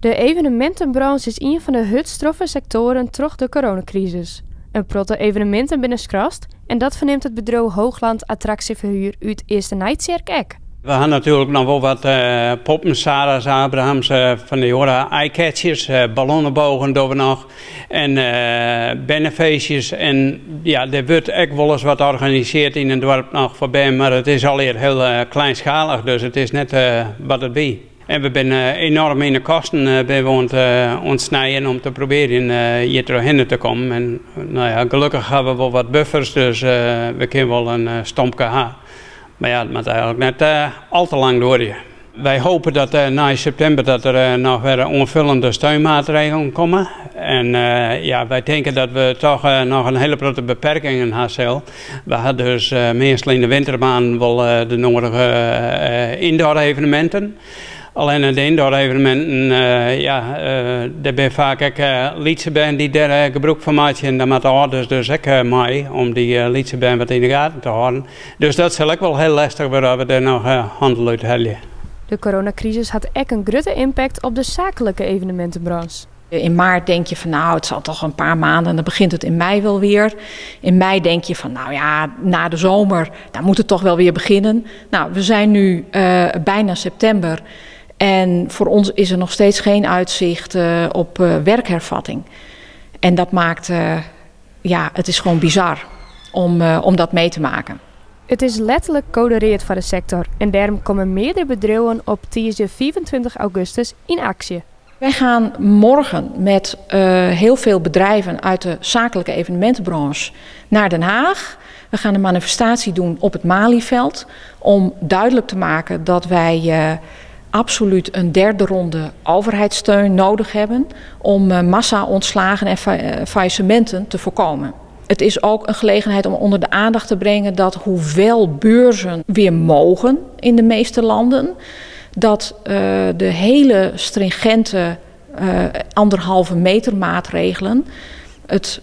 De evenemintenbranche is ien fan de hurdst troffen sektoaren troch de coronakrisis. In protte eveneminten binne skrast en dat fernimt it bedriuw Hoogland Attractieverhuur út Easternijtsjerk ek. We ha natuerlik noch wol wat poppen, Sarah's, Abrahams, fan dy oare eyecatchers, ballonnebogen dogge we noch en bernefeestjes. En ja, der wurdt ek wolris wat organisearre yn in doarp noch foar bern, mar it is allegear hiel kleinschalich, dus it is net wat it wie. En we binne enoarm yn de kosten binne we oan it snijen om te probearjen hjir trochhinne te kommen. En no ja, gelokkich ha we wol wat buffers, dus we kinne wol in stompke ha. Mar ja, it moat eigenlik net al te lang duorje. Wy hoopje dat nei septimber dat der noch wer oanfullende steunmaatregelen komme. En ja, wy tinke dat we toch noch in hiele protte beperkingen ha sille. We ha dus meastal yn de wintermaanden wol de nodige indoor eveneminten. Allinne de indoor eveneminten, ja, der binne faak ek lytse bern dy't dêr gebrûk fan meitsje. En dan moatte âlders dus ek mei om dy lytse bern wat yn de gaten te hâlden. Dus dat sil ek wol hiel lestich wurde as we dêr noch hannel út helje. De coronakrisis hat ek in grutte impact op de saaklike evenemintenbranche. In maart denk je van nou, het zal toch een paar maanden en dan begint het in mei wel weer. In mei denk je van nou ja, na de zomer, dan moet het toch wel weer beginnen. Nou, we zijn nu bijna september en voor ons is er nog steeds geen uitzicht op werkhervatting. En dat maakt, ja, het is gewoon bizar om dat mee te maken. It is letterlik koade read foar de sektor en dêrom komme meardere bedriuwen op tiisdei 25 augustus yn aksje. Wij gaan morgen met heel veel bedrijven uit de zakelijke evenementenbranche naar Den Haag. We gaan een manifestatie doen op het Malieveld om duidelijk te maken dat wij absoluut een derde ronde overheidssteun nodig hebben om massa-ontslagen en faillissementen te voorkomen. Het is ook een gelegenheid om onder de aandacht te brengen dat hoewel beurzen weer mogen in de meeste landen, dat de hele stringente anderhalve meter maatregelen het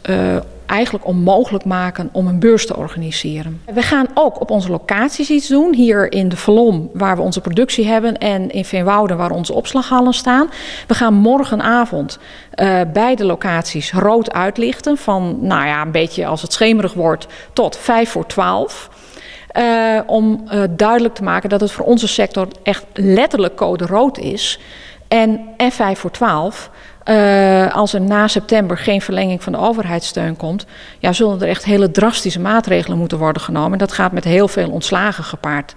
eigenlijk onmogelijk maken om een beurs te organiseren. We gaan ook op onze locaties iets doen. Hier in de Falom, waar we onze productie hebben, en in Veenwouden, waar onze opslaghallen staan. We gaan morgenavond beide locaties rood uitlichten. Van, nou ja, een beetje als het schemerig wordt, tot 11:55. Om duidelijk te maken dat het voor onze sector echt letterlijk code rood is. En 11:55, als er na september geen verlenging van de overheidssteun komt, ja, zullen er echt hele drastische maatregelen moeten worden genomen. En dat gaat met heel veel ontslagen gepaard.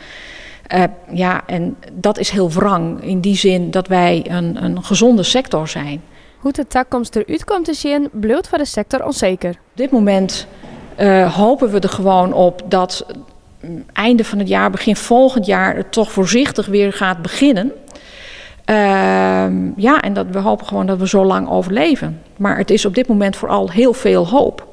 Ja, en dat is heel wrang in die zin dat wij een gezonde sector zijn. Hoe't de takomst derút komt te sjen, bliuwt foar de sektor ûnseker. Op dit moment hopen we er gewoon op dat einde van het jaar, begin volgend jaar het toch voorzichtig weer gaat beginnen. Ja, en dat we hopen gewoon dat we zo lang overleven. Maar het is op dit moment vooral heel veel hoop.